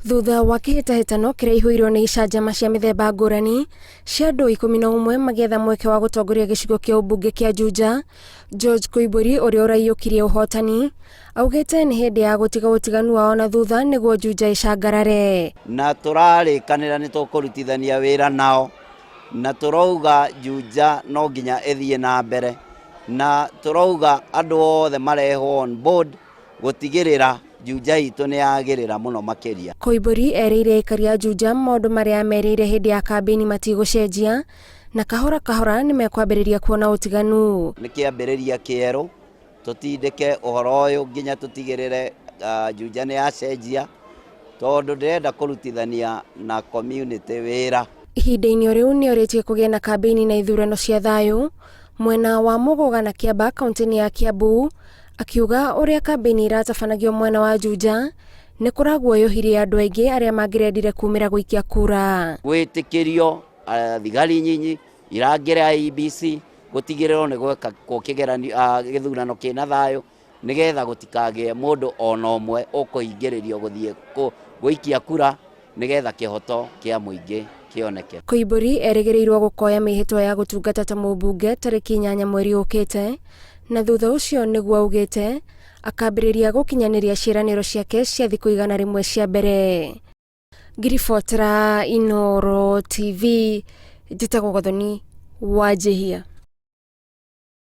Thutha wa kĩhĩtahĩtano kĩrĩa ihũirwo nĩ icanjama cia mĩthemba ngũrani cia andũ 11 magĩetha mweke wa gũtongoria gĩcigo kĩa ũmbunge kĩa Juja, George Koimbũri ũrĩa ũraiyũkirie ũhotani augĩte nĩ hĩndĩ ya gũtiga ũtiganu wao na thutha nĩguo Juja ĩcangarare. Na tũrarĩkanĩra nĩ tũkũrutithania wĩra nao na tũrauga Juja no nginya ĩthiĩ na mbere na tũrauga andũ othe marehwo on board gũtigĩrĩra Juja itũ nĩ yagĩrĩra mũno makĩria. Koimbũri erĩire aikari a Juja maũndũ marĩa amerĩire hĩndĩ ya kambĩini matigũcenjia na kahora kahora nĩ mekwambĩrĩria kuona ũtiganu. Nĩ kĩambĩrĩria kĩerũ, tũtindĩke ũhoro ũyũ nginya tũtigĩrĩre Juja nĩ yacenjia, tondũ ndĩrenda kũrutithania na community wĩra. Ihinda-inĩ o rĩu nĩ orĩtie kũgĩe na kambĩini na ithurano cia thayũ mwena wa Mũgũga na Kĩamba kaunti-inĩ ya Kiambu, akiuga ũrĩa kambĩini iratabanagio mwena wa Juja nĩ kũraguoyohirie andũ aingĩ arĩa mangĩrendire kumĩra gũikia kura. Gwĩtĩkĩrio thigari nyinyi irangĩre IEBC gũtigĩrĩrwo nĩ gwekwo kĩgeranio gĩthurano kĩna thayũ nĩgetha gũtikagĩe mũndũ ona ũmwe ũkũhingĩrĩrio gũthiĩ gũikia kura nĩgetha kĩhoto kĩa mũingĩ kĩoneke. Koimbũri erĩgĩrĩirwo gũkoya mĩhĩtwa ya gũtungata ta mũmbunge tarĩki 8 mweri ũkĩte na thutha ũcio nĩguo augĩte akambĩrĩria gũkinyanĩria ciĩranĩro ciake cia thikũ 100 cia mbere. Ngiribotera Inooro TV, njĩtagwo Gathoni Wanjihia.